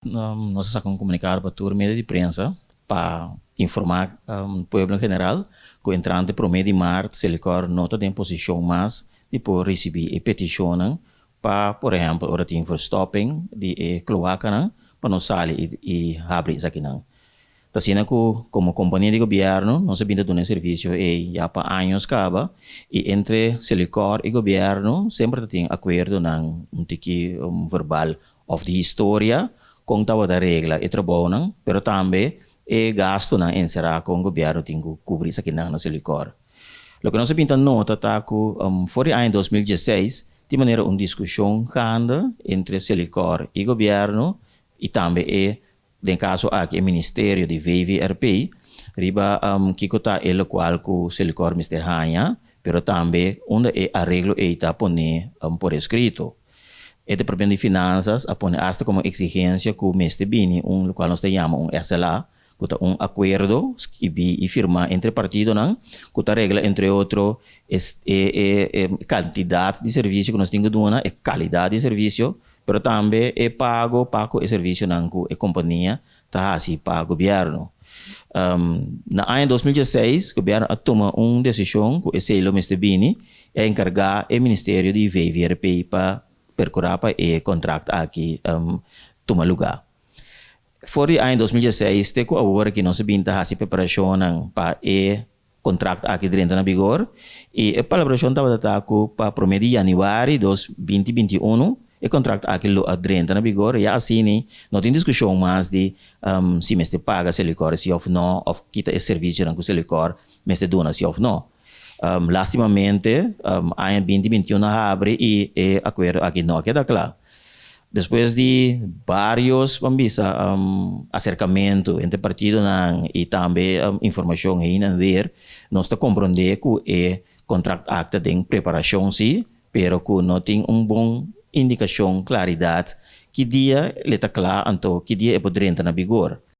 Nos a saka un komunikado pa tur medio di prensa pa informá pueblo en general ku entrante promé di mart Selikor no ta den posishon mas di por risibí e petishonnan pa por ehèmpel ora tin verstopping di e kloakanan pa no sali i habri esakinan. Ta asina ku komo kompania di gobièrnu nos a bin ta duna e servisio ei ya pa años kaba i entre Selikor i gobièrnu semper ta tin akuerdonan un tiki verbal òf di historia kon tabata regla e trabounan, pero tambe e gastunan enserá kon gobièrnu tin ku kubri esakinan na Selikor. Loke nos a bin ta nota ta ku for di aña 2016 tin manera un diskushon gaande entre Selikor i gobièrnu i tambe e den kaso aki e ministerio di VVRP riba kiko ta e lokual ku Selikor mester haña, pero tambe unda e areglo ei ta pone por eskrito. E Departamento di Finansas a pone asta komo eksigensia ku mester bini un lokual nos ta yama un SLA, ku ta un akuerdo skibí i firmá entre partidonan ku ta regla entre otro e e kantidat di servisio ku nos tin ku duna, e kalidat di servisio, pero tambe e pago pa ku e servisionan ku e kompania ta hasi pa gobièrnu. Na aña 2016 gobièrnu a tuma un desishon ku esei lo mester bini i a enkargá e ministerio di VVRP pa perkurá pa e kontrakt aki tuma lugá. For di aña 2016 te ku awor aki nos a bin ta hasi preparashonnan pa e kontrakt aki drenta na bigor i e palabrashon tabata ta ku pa promé di yanüari 2021 e kontrakt aki lo a drenta na bigor. Ya asina no tin diskushon mas di si mester paga Selikor si òf no òf kita e servisionan ku Selikor mester duna si òf no. Lastimamente aña 2021 a habri i e akuerdo aki no a keda kla. Despues di varios, ban bisa, aserkamentu entre partidonan i tambe informashon heen en weer, nos ta komprondé ku e kontrakt aki ta den preparashon sí, pero ku no tin un bon indikashon, klaridat, ki dia le ta kla anto ki dia e por drenta na bigor.